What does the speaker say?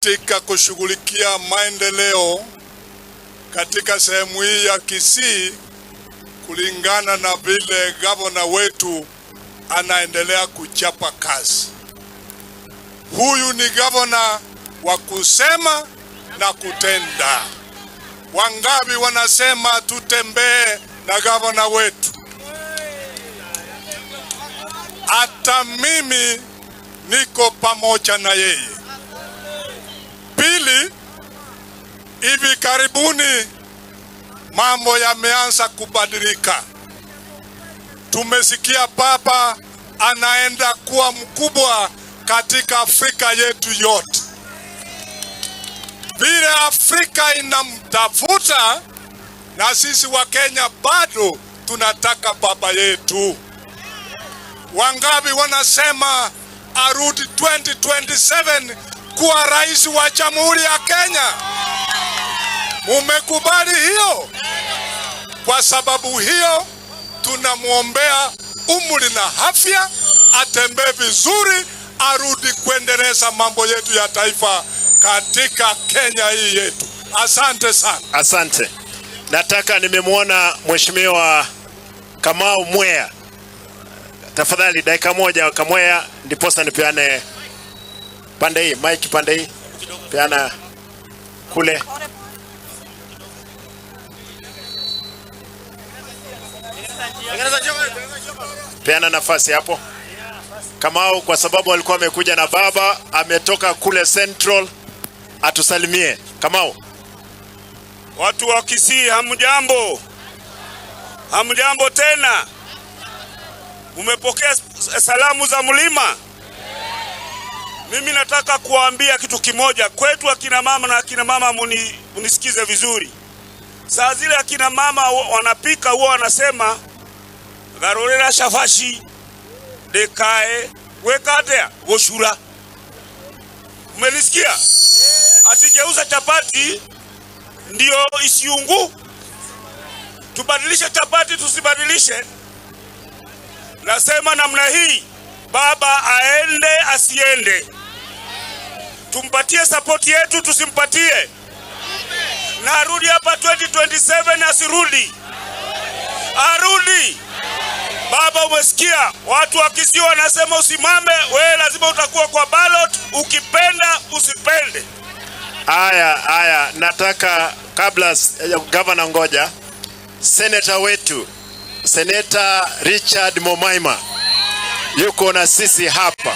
Katika kushughulikia maendeleo katika sehemu hii ya Kisii, kulingana na vile gavana wetu anaendelea kuchapa kazi. Huyu ni gavana wa kusema na kutenda. Wangapi wanasema tutembee na gavana wetu? Hata mimi niko pamoja na yeye. Pili, hivi karibuni mambo yameanza kubadilika. Tumesikia baba anaenda kuwa mkubwa katika Afrika yetu yote. Vile Afrika inamtafuta, na sisi Wakenya bado tunataka baba yetu. Wangapi wanasema arudi 2027 kuwa rais wa Jamhuri ya Kenya? Mumekubali hiyo? Kwa sababu hiyo tunamwombea umri na afya, atembee vizuri, arudi kuendeleza mambo yetu ya taifa katika Kenya hii yetu. Asante sana. Asante. Nataka nimemwona Mheshimiwa Kamau Mwea. Tafadhali dakika moja Kamwea, ndiposa nipeane pande hii, mic pande hii. Peana kule. Peana nafasi hapo. Kamau, kwa sababu alikuwa amekuja na baba, ametoka kule Central, atusalimie. Kamau. Watu wa Kisii hamjambo? Hamjambo tena? Umepokea salamu za mlima? Mimi nataka kuwaambia kitu kimoja kwetu akina mama, na akina mama munisikize vizuri. Saa zile akina mama wanapika huwa wanasema garorera shafashi dekae wekatea goshura. Umenisikia? Atigeuza chapati ndio isiungu. Tubadilishe chapati, tusibadilishe. Nasema namna hii, baba aende asiende, tumpatie sapoti yetu, tusimpatie? Na arudi hapa 2027, asirudi? Arudi. Baba, umesikia watu wa Kisii wanasema usimame, wewe lazima utakuwa kwa ballot, ukipenda usipende. Haya, haya, nataka kabla gavana, ngoja seneta wetu Seneta Richard Momoima yuko na sisi hapa.